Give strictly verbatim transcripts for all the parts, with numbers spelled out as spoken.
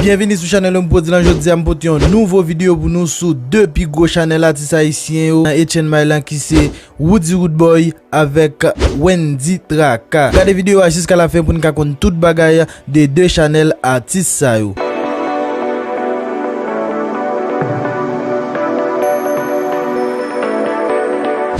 Byenvini sou chanèl Omprod lan. Jodi a m pote yon nouvo videyo pou nou sou de pi gwo chanèl atis ayisyen yo nan H N M I lan, ki se Roody Roodboy avèk Wendy Traka. Gade videyo a jiska lafen pou n ka konn tout bagay de de chanèl atis sa yo.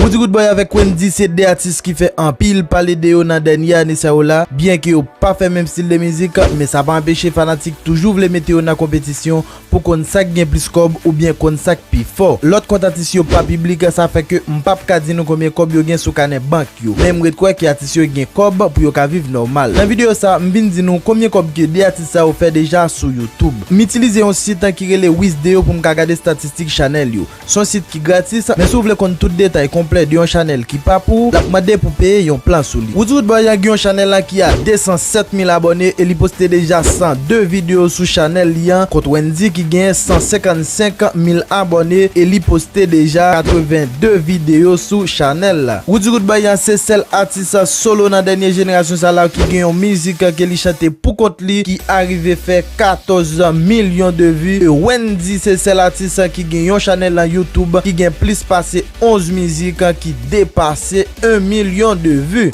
Roody Roodboy avèk Wendy se de atis ki fè anpil pale de yo nan dènye ane sa yo la, byenke yo pa fè menm stil de mizik, men sa pa anpeche fanatik toujou vle mete yo nan konpetisyon pou konn sa k gen plis kòb oubyen konn sa k pi fò. Lòt kont atis yo pa piblik, sa fè ke m p ap ka di nou konbyen kòb yo gen sou kanè bank yo. Men m ret kwè ke atis yo gen kòb pou yo ka viv nòmal. Nan videyo sa, m vin di nou konbyen kòb ke de atis sa yo fè deja sou YouTube. M itilize yon sit ki rele Wizdeyo pou m ka gade estatistik chanèl yo. Se yon sit ki gratis, men si w vle konn tout detay konplè de yon chanèl ki pa pou ou, l ap mande pou peye yon plan sou li. Roody Roodboy an gen yon chanèl ki a de san sèt mil abòne e li poste deja san de videyo sou chanèl li an, kont Wendy ki gen san senkannsenk mil abòne e li poste deja katreven de videyo sou chanèl la. Roody Roodboy an se sèl atis solo nan dènye jenerasyon sa la ki gen yon mizik ke li chante pou kont li ki arive fè katòz milyon de vi. E Wendy se sèl atis ki gen yon chanèl nan YouTube ki gen plis pase onz mizik ki depase en milyon de vi.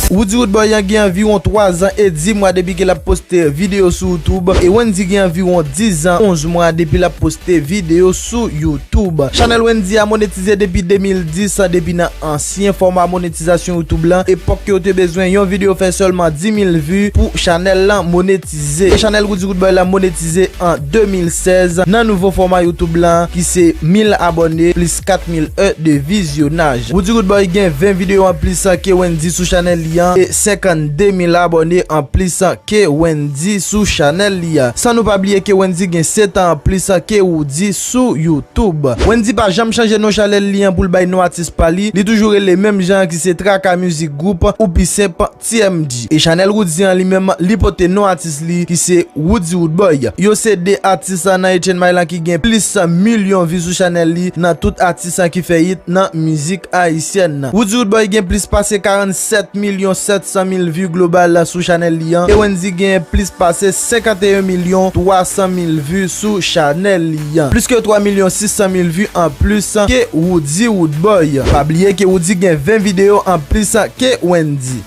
Roody Roodboy an gen anviwon twa zan e dis mwa depi ke l ap poste videyo sou YouTube, e Wendy gen anviwon dis zan onz mwa depi l ap poste videyo sou YouTube. Chanèl Wendy a monetize depi de mil dis, depi nan ansyen fòma monetizasyon YouTube lan, epòk ke yo te bezwen yon videyo fè sèlman dis mil vi pou chanèl lan monetize. E chanèl Roody Roodboy la monetize an de mil sèz nan nouvo fòma YouTube lan, ki se mil abòne plis kat mil è de vizyonaj. Roody Roodboy gen ven videyo anplis ke Wendy sou chanèl li an e senkannde mil abòne anplis ke Wendy sou chanèl li a. San nou pa bliye ke Wendy gen sèt an anplis ke Roody sou YouTube. Wendy pa janm chanje non chanèl li an pou l bay non atis pa li. Li toujou rele menm jan ki se Traka Music Group ou pi senp T M G. E chanèl Roody an li menm, li pote non atis li ki se Roody Roodboy. Yo se de atis nan H N M I lan ki gen plis milyon vi sou chanèl li nan tout atis ki fè hit nan mizik ayisyèn nan. Roody Roodboy gen plis pase karannsèt milyon sèt san mil vi global sou chanèl li an, e Wendy gen plis pase senkanteyen milyon twa san mil vi sou chanèl li an. Plis ke twa milyon sis san mil vi anplis ke Roody Roodboy. Pa bliye ke Roody gen ven videyo anplis ke Wendy.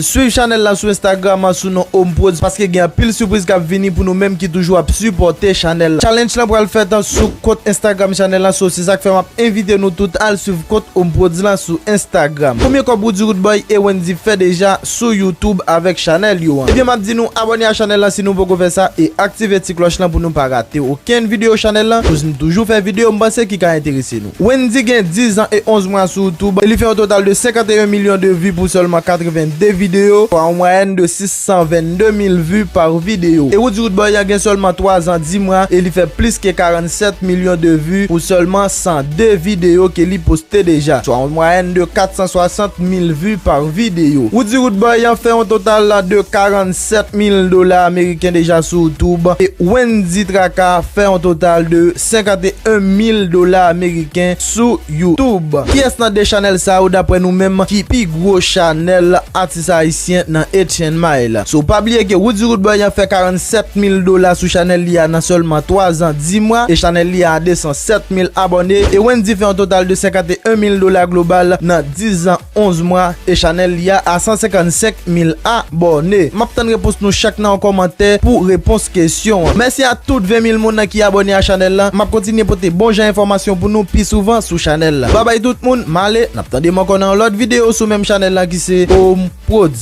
Swiv chanèl la sou Instagram sou non Omprod, paske gen anpil sipriz k ap vini pou nou menm ki toujou ap sipòte chanèl la. Challenge lan pral fèt sou kont Instagram chanèl la, so se sa k fè m ap envite nou tout al swiv kont Omprod lan sou Instagram. Konbyen kòb Roody Roodboy e Wendy fè deja sou YouTube avèk chanèl yo an? Ebyen, m ap di nou abòne a chanèl lan si nou poko fè sa e aktive ti klòch lan pou nou pa rate okenn videyo chanèl lan, koz m toujou fè videyo m panse ki ka enterese nou. Wendy gen dis zan e onz mwa sou YouTube e li fè yon total de senkanteyen milyon de vi pou sèlman katrevennde videyo, swa yon mwayèn de sis san vennde mil vi pa videyo. E Roody Roodboy an gen sèlman twa zan dis mwa e li fè plis ke karannsèt milyon de vi pou sèlman san de videyo ke li poste deja, swa yon mwayèn de kat san swasant mil vi pa videyo. Roody Roodboy an fè yon total de karannsèt mil dola ameriken deja sou YouTube e Wendy Traka fè yon total de senkanteyen mil dola ameriken sou YouTube. Kiyès nan de chanèl sa yo, daprè nou menm, ki pi gwo chanèl atis ayisyen nan H N M I la? So, pa bliye ke Roody Roodboy an fè karannsèt mil dola sou chanèl li a nan sèlman twa zan dis mwa e chanèl li a a de san sèt mil abòne, e Wendy fè yon total de senkanteyen mil dola global nan dis zan onz mwa e chanèl li a a san senkannsenk mil abòne. M ap tann repons nou chak nan yon kòmantè pou repons kesyon an. Mèsi a tout ven mil moun nan ki abòne a chanèl lan. M ap kontinye pote bon jan enfòmasyon pou nou pi souvan sou chanèl la. Babay tout moun, m ale, n ap tande m ankò nan yon lòt videyo sou menm chanèl lan ki se Omprod.